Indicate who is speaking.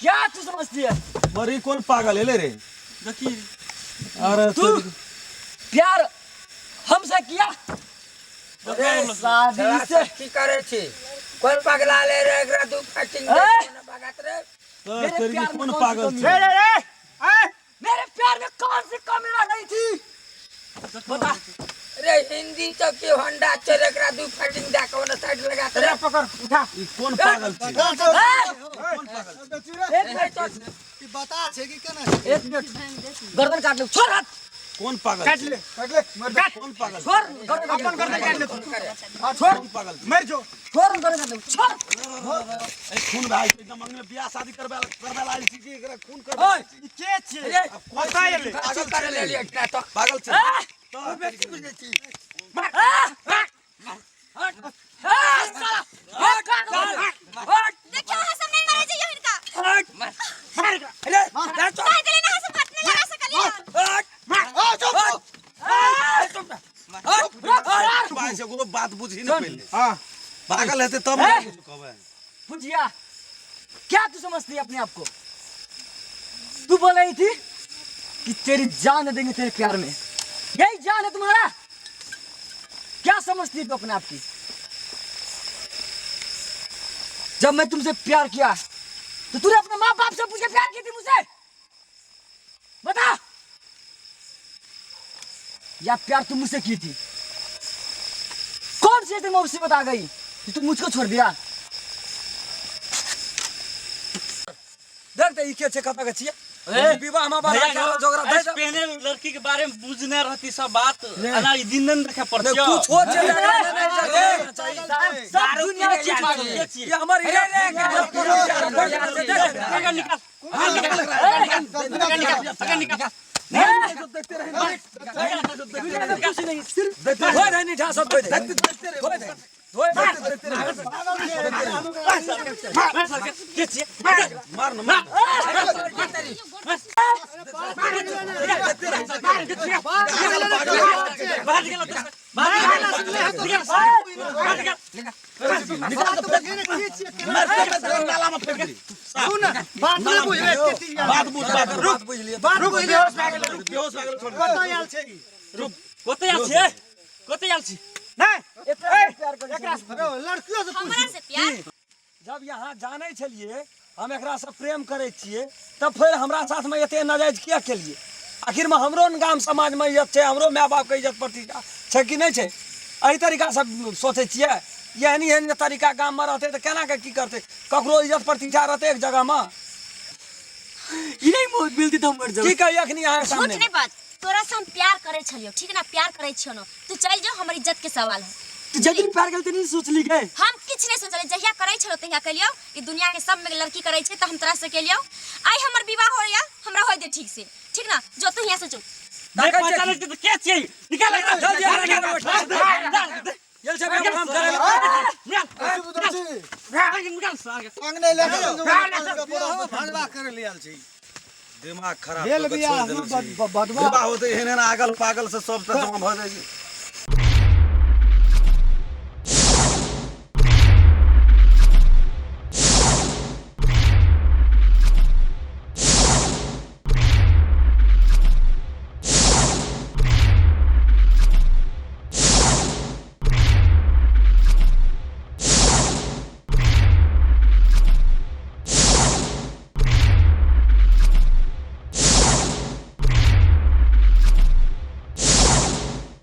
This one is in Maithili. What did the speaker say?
Speaker 1: क्या तू समझती है?
Speaker 2: बड़ी कोन पागल एले रे?
Speaker 3: देखी।
Speaker 2: अरे
Speaker 1: तू प्यार हमसे किया, शादी से
Speaker 4: की करे छी? कोन पगला ले रे एकरा? दू फटिंग
Speaker 1: ए!
Speaker 4: भगत रे।
Speaker 2: तर
Speaker 1: मेरे
Speaker 2: तेरी
Speaker 1: प्यार में
Speaker 2: कोन
Speaker 1: कौन सी
Speaker 2: पागल
Speaker 1: कमी
Speaker 2: छै?
Speaker 1: है? रे रे ए, मेरे प्यार में कौन सी कमी रह गई थी, बता।
Speaker 4: रे हिंदी तो की होंडा छै रे, एकरा दू फटिंग दे के ओने साइड लगा रे।
Speaker 3: पकड़, उठा।
Speaker 2: ई कोन पागल छै?
Speaker 1: ए,
Speaker 2: कोन पागल छै?
Speaker 1: एक मिनट।
Speaker 5: ई बता छै कि केना छै?
Speaker 1: एक मिनट, गर्दन काट ले, छोड़ हाथ।
Speaker 2: कोन पागल
Speaker 3: काट
Speaker 2: छै?
Speaker 3: ले, काट ले, मर जा।
Speaker 2: कोन पागल छै?
Speaker 1: छोड़ गर्दन काट
Speaker 3: अपन
Speaker 1: ले।
Speaker 3: गर्दन काट ले तू। हां, छोड़।
Speaker 2: कोन पागल छै?
Speaker 3: मर जो।
Speaker 1: छोड़, गर्दन काट ले, छोड़।
Speaker 2: ए, खून भए गेल छै। मंगनी में बियाह शादी करबै करबै आयल छी कि एकरा खून करबै?
Speaker 3: ओए, ई के छियै?
Speaker 4: रे,
Speaker 3: कतऽ एलै?
Speaker 2: पागल
Speaker 4: करे
Speaker 2: छै
Speaker 4: ले
Speaker 2: रे।
Speaker 4: एकटा तो
Speaker 2: पागल छै।
Speaker 1: ए,
Speaker 2: तर तेरी के।
Speaker 1: ए, ए, साला, ए, काट दे।
Speaker 6: देखियो, अहाँ सब नहीं मारे जइयो हिनका।
Speaker 4: रे,
Speaker 6: काहे देले ना अहाँ सब हाथ नहीं लगा सकलियै।
Speaker 2: भाई से कोनो बात बुझी ने पहिले।
Speaker 3: हां।
Speaker 2: पागल हेतै तब ने
Speaker 1: ए!
Speaker 2: कुछ कहबै।
Speaker 1: भुजिया, क्या तू समझती है अपने आप को? तू बोल रही थी कि तेरी जान दे देंगे तेरे प्यार में, यही जान है तुम्हारा? क्या समझती है तू अपने आप की? जब मैं तुमसे प्यार किया तो तूने अपने माँ बाप से पूछ के प्यार की थी मुझसे? बता, या प्यार तुम मुझसे की थी? कौन सी ऐसी मुसीबत आ गई कि तुम मुझको छोड़ दिया?
Speaker 7: देख त ई के छै, कतऽ के छियै? ई विवाह में बड़ा झगड़ा
Speaker 3: ऐसे पहले लड़की के बारे में बुझने रहती सब बात, अना ई दिन नहीं देखे पड़त।
Speaker 7: कुछ हो छै, एकरा नहि चाही।
Speaker 1: सब दुनिया में चीज पागल है।
Speaker 7: ई हमर
Speaker 4: रे रे।
Speaker 3: निकाल, निकाल, निकाल, निकाल।
Speaker 1: दुनिया में कुछ नहीं, सिर्फ
Speaker 7: धोए रहे निठा सब, धोए दे, धोए दे, धोए दे।
Speaker 3: के छियै?
Speaker 2: मार न, मार।
Speaker 3: बाहर निकाल, बाहर निकाल, बाहर निकाल।
Speaker 2: मार के नाला में फेंक दी।
Speaker 5: बात नहि बुझबै के
Speaker 2: बात बुझ, बात बुझ।
Speaker 7: बात बुझ लिअ।
Speaker 5: बात बुझलियै।
Speaker 3: बेहोश भए गेलै।
Speaker 2: रुक, बेहोश भए गेल, छोड़।
Speaker 5: कतऽ आयल छै ई?
Speaker 3: कतऽ आयल छियै? कतऽ आयल छी?
Speaker 1: नहीं, प्यार करै
Speaker 3: एकरा
Speaker 5: रौ, लड़कियो से पूछ।
Speaker 6: हमरा से प्यार?
Speaker 7: जब यहाँ जानै छलियै हम एकरा से प्रेम करै छियै, तब फेर हमरा साथमे एते नाजायज किया केलियै? आखिरमे हमरो ने गाम समाजमे इज्जत छै, हमरो माय बापके इज्जत प्रतिष्ठा छै कि नहि छै? एहि तरीकासँ सोचै छियै? एहन एहन तरीका गाममे रहतै तऽ केना के की करतै? ककरो इज्जत प्रतिष्ठा रहतै एक जगहमे?
Speaker 1: ई नहीं मौत मिलती तो हम मर जाऊ।
Speaker 7: की कही अखनी अहाँके
Speaker 6: झूठ
Speaker 7: सामने?
Speaker 6: नहीं बात। तोरा से हम प्यार करे छलियो, ठीक ना? प्यार करे छियो ना, तू चल जो, हमर इज्जत के सवाल है।
Speaker 1: तू जल्दी प्यार करते नहीं सोचली गए?
Speaker 6: हम किछ नहीं सोचले, जहिया करे छलो तहिया कलियो। ई दुनिया के सब में लड़की करे छै त हम तोरा से केलियो। आई हमर विवाह हो या हमरा होय दे ठीक से, ठीक ना? जो तू हिया से जो।
Speaker 3: नहीं पहचानै छियै तऽ के छियै? निकाल एकरा।
Speaker 7: जल्दी आके गेल छै काम करे लए।
Speaker 3: निकाल सार के।
Speaker 5: अंगने ले के भंडवा करे ले आयल छै।
Speaker 2: दिमाग खराब
Speaker 5: भेल
Speaker 2: कऽ के
Speaker 5: बियाह
Speaker 2: छोड़ि देने
Speaker 5: हम
Speaker 2: छी।
Speaker 5: बदमाश।
Speaker 2: विवाह होतै एहन एहन आगल पागल से सब जमा भऽ जाइ छै।